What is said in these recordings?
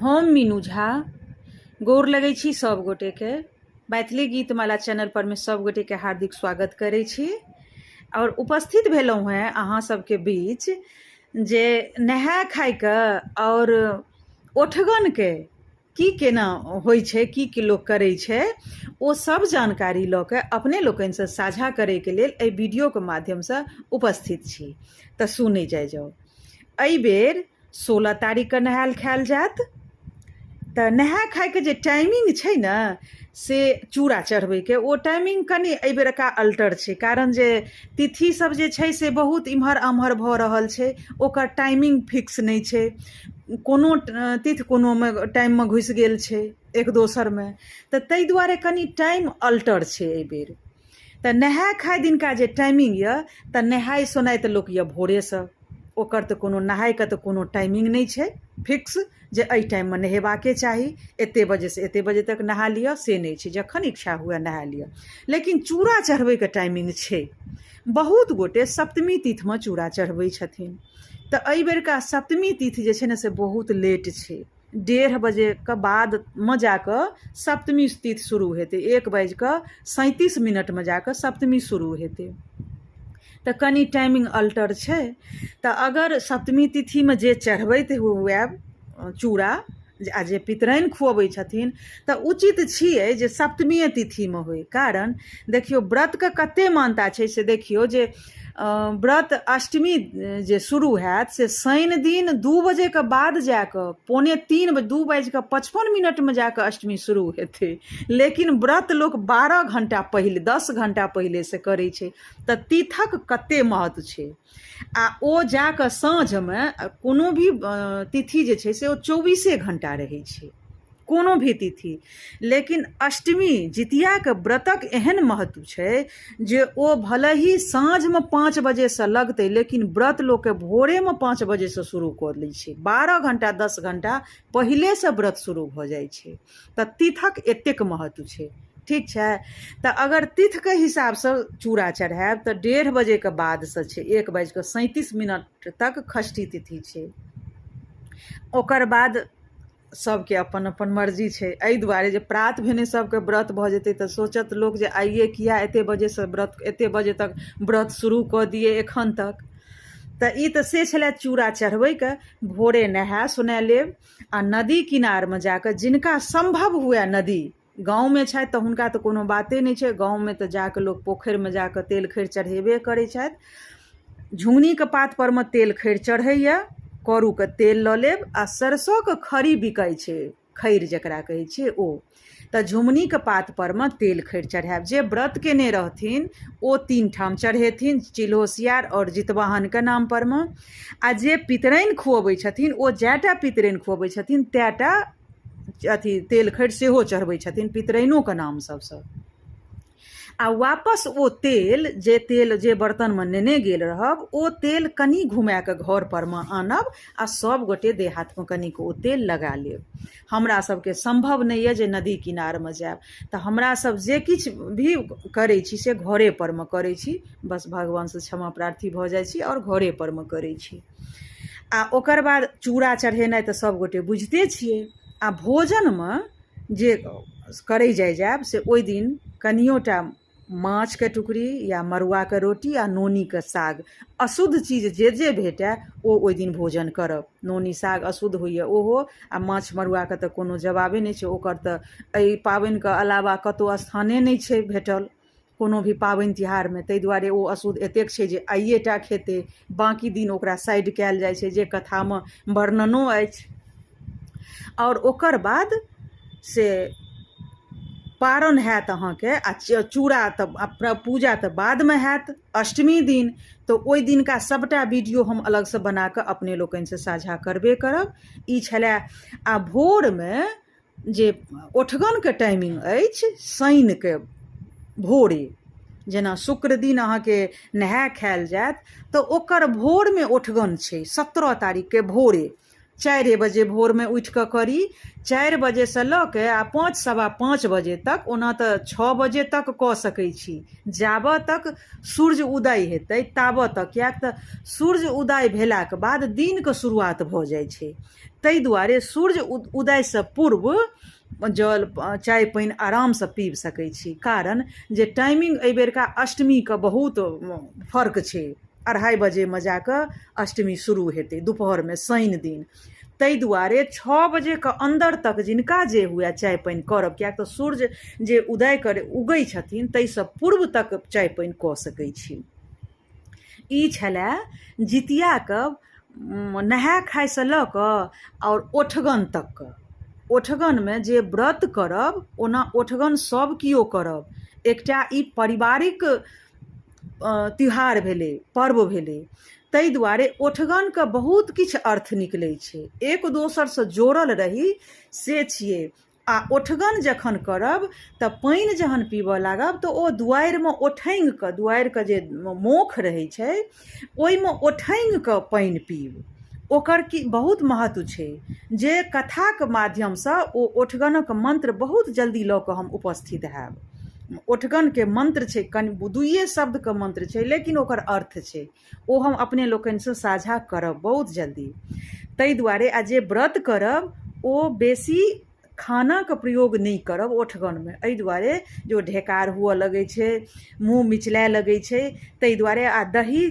हम मीनू झा गोर लगै छी सब गोटेके। मैथिली गीतमाला चैनल पर में सब गोटेके हार्दिक स्वागत करै छी और उपस्थित भेलहुँ हेँ अहाँ सबके बीच जे नहाय खायके और ओठगनके की केना होइ छै, की की लोक करै छै, ओ सब जानकारी लऽ के अपने लोकनिसँ साझा करैके लेल एहि वीडियोके माध्यमसँ उपस्थित छी। तऽ सुनै जाइ जाउ। एहि बेर 16 तारीखके नहायल खायल जायत। तऽ नहाय खायके जे टाइमिंग छै ने से चूड़ा चढ़बैके ओ टाइमिंग कनि एहि बेरका अल्टर छै, कारण जे तिथि सब जे छै से बहुत इम्हर आम्हर भऽ रहल छै, ओकर टाइमिंग फिक्स नहि छै। कोनो तिथि कोनोमे टाइममे घुसि गेल छै एक दोसरमे, तऽ ताहि दुआरे कनि टाइम अल्टर छै एहिबेर। तऽ नहाय खाय दिनका जे टाइमिंग यऽ, तऽ नहाय सोनाय तऽ लोक यऽ भोरेसँ, ओकर तऽ कोनो नहायके तऽ कोनो टाइमिंग नहि छै फिक्स जे एहि टाइममे नहेबाके चाही, एते बजेसँ एते बजे तक नहा लिअ, से नहि छै, जखन इच्छा हुए नहा लिअ। लेकिन चूड़ा चढ़बैके टाइमिंग छै। बहुत गोटे सप्तमी तिथिमे चूड़ा चढ़बै छथिन। तऽ एहि बेरका सप्तमी तिथि जे छै ने से बहुत लेट छै। 1:30 बजेके बादमे जाकऽ सप्तमी तिथि शुरू हेतै। 1 बाजि कऽ 37 मिनटमे जाकऽ सप्तमी शुरू हेतै। तऽ कनि टाइमिंग अल्टर छै। तऽ अगर सप्तमी तिथिमे जे चढ़बैत हुए चूड़ा आ जे पितराइन खुअबै छथिन, तऽ उचित छियै जे सप्तमीए तिथिमे होइ। कारण देखियौ, व्रतके कते मानता छै से देखियौ जे व्रत अष्टमी जे शुरू हैत से शनि दिन 2 बजेके बाद जाकऽ 2:45 बजे, 2 बाजि कऽ 55 मिनटमे जाकऽ अष्टमी शुरू हेतै। लेकिन व्रत लोक 12 घण्टा पहिले, 10 घण्टा पहिलेसँ करै छै। तऽ तीथक कते महत्व छै। आ ओ जाकऽ साँझमे, कोनो भी तिथि जे छै से ओ 24 घण्टा रहै छै, कोनो भी तिथि, लेकिन अष्टमी जितियाके व्रतक एहन महत्व छै जे ओ भले ही साँझमे 5 बजेसँ लगतै, लेकिन व्रत लोकके भोरेमे 5 बजेसँ शुरू कऽ लै छै। 12 घण्टा, 10 घण्टा पहिलेसँ व्रत शुरू भऽ जाइ छै। तऽ तीथक एतेक महत्व छै। ठीक छै? तऽ अगर तिथिके हिसाबसँ चूड़ा चढ़ायब तऽ 1:30 बजेके बादसँ छै। 1 बाजि कऽ 37 मिनट तक षष्ठी तिथि छै। ओकर बाद सबके अपन अपन मर्जी छै। एहि दुआरे जे प्रात भेने सबके व्रत भऽ जेतै तऽ सोचत लोक जे आइए किया एते बजेसँ व्रत, एते बजे तक व्रत शुरू कऽ दियै एखन तक। तऽ ई तऽ से छलै चूड़ा चढ़बैके। भोरे नहाय सोना लेब आ नदी किनारमे जाकऽ, जिनका सम्भव हुए, नदी गाँवमे छथि तऽ हुनका तऽ कोनो बाते नहि छै। गाँवमे तऽ जाकऽ लोक पोखरिमे जाकऽ तेल खरि चढ़ेबे करै छथि। झुङ्गनीके पात परमे तेल खरि चढ़ैए। करूके तेल लऽ लेब आ सरसोके खरी बिकाइ छै, खैर जकरा कहै छियै ओ। तऽ झुङ्गनीके पात परमे तेल खरि चढ़ायब। जे व्रत केने रहथिन ओ तीन ठाम चढ़ेथिन, चिल्होसियार आओर जितवाहनके नाम परमे। आ जे पितराइन खुअबै छथिन ओ जएटा पितराइन खुअबै छथिन तएटा अथी तेल खरि सेहो चढ़बै छथिन पितराइनोके नाम सबसँ। आ वापस ओ तेल जे तेल जे बर्तनमे नेने गेल रहब, ओ तेल कनि घुमा कऽ घर परमे आनब आ सब गोटे देह हाथमे कनिक ओ तेल लगा लेब। हमरा सबके सम्भव नहि यऽ जे नदी किनारमे जायब, तऽ हमरा सब जे किछु भी करै छी से घरे परमे करै छी। बस भगवानसँ क्षमा प्रार्थी भऽ जाइ छी आओर घरे परमे करै छी। आ ओकर बाद चूड़ा चढ़ेनाइ तऽ सब गोटे बुझिते छियै। आ भोजनमे जे करै जाइ जायब से ओहि दिन कनियो टा माछके टुकड़ी या मड़ुआके रोटी आ नोनीके साग, अशुद्ध चीज जे जे भेटय ओ ओहि दिन भोजन करब। नोनी साग अशुद्ध होइए ओहो, आ माछ मड़ुआके तऽ कोनो जवाबे नहि छै। ओकर तऽ एहि पाबनिके अलावा कतहु स्थाने नहि छै भेटल कोनो भी पाबनि तिहारमे। ताहि दुआरे ओ अशुद्ध एतेक छै जे आइए टा खेतै, बाँकी दिन ओकरा साइड कयल जाइ छै, जे कथामे वर्णनो अछि। आओर ओकर बाद से पारन हैत अहाँके आ चूड़ा तऽ पूजा तऽ बादमे हैत अष्टमी दिन। तऽ ओहि दिनका सभटा वीडियो हम अलगसँ बना कऽ अपने लोकनिसँ साझा करबे करब। ई छलए। आ भोरमे जे ओठगनके टाइमिंग अछि, शनिके भोरे, जेना शुक्र दिन अहाँके नहाय खायल जायत तऽ ओकर भोरमे ओठगन छै, 17 तारीखके भोरे। चारिए बजे भोरमे उठि कऽ करी। 4 बजेसँ लऽ कऽ आ 5 5:15 बजे तक, ओना तऽ 6 बजे तक कऽ सकै छी, जाबऽ तक सूर्य उदय हेतै ताबऽ तक, किएक तऽ सूर्य उदय भेलाके बाद दिनके शुरुआत भऽ जाइ छै। ताहि दुआरे सूर्य उदयसँ पूर्व जल चाय पानि आरामसँ पीब सकै छी, कारण जे टाइमिंग एहिबेरका अष्टमीके बहुत फर्क छै। 2:30 बजेमे जाकऽ अष्टमी शुरू हेतै दुपहरमे शनि दिन, ताहि दुआरे 6 बजेके अन्दर तक जिनका जे हुए चाय पानि करब, किएक तऽ सूर्य जे उदय करै उगै छथिन ताहिसँ पूर्व तक चाय पानि कऽ सकै छी। ई छलए जितियाके नहाय खायसँ लऽ कऽ आओर ओठगन तकके। ओठगनमे जे व्रत करब, ओना ओठगन सब केओ करब, एकटा ई पारिवारिक त्यौहार भेलै, पर्व भेलै, ताहि दुआरे ओठगनके बहुत किछु अर्थ निकलै छै। एक दोसरसँ जोड़ल रही से छियै। आ ओठगन जखन करब तऽ पानि जहन पीबऽ लागब तऽ ओ दुआरिमे ओठङ्ग कऽ, दुआरिके जे मोख रहै छै ओहिमे ओठङ्ग कऽ पानि पीब, ओकर की बहुत महत्व छै, जे कथाके माध्यमसँ ओ ओठगनक मन्त्र बहुत जल्दी लऽ कऽ हम उपस्थित हैब। ओठगनके मन्त्र छै, कनि दुइए शब्दके मन्त्र छै, लेकिन ओकर अर्थ छै, ओ हम अपने लोकनिसँ साझा करब बहुत जल्दी। ताहि दुआरे आ जे व्रत करब ओ बेसी खानाके प्रयोग नहि करब ओठगनमे, एहि दुआरे जे ओ ढेकार हुअ लगै छै, मुँह मिचलाए लगै छै, ताहि दुआरे। आ दही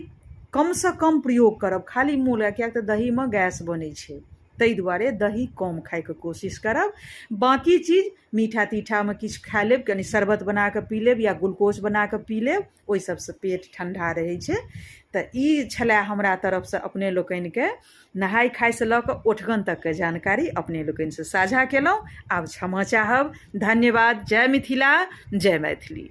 कमसँ कम प्रयोग करब, खाली मुँह लए, किएक तऽ दहीमे गैस बनै छै, ताहि दुआरे दही कम खाइके कोशिश करब। बाँकी चीज मीठा तीठामे किछु खा लेब, कनि शरबत बना कऽ पी लेब या ग्लूकोज बना कऽ पी लेब, ओहि सबसँ पेट ठण्डा रहै छै। तऽ ई छलए हमरा तरफसँ अपने लोकनिके नहाय खायसँ लऽ कऽ ओठगन तकके जानकारी अपने लोकनिसँ साझा केलहुँ। आब क्षमा चाहब। धन्यवाद। जय मिथिला, जय मैथिली।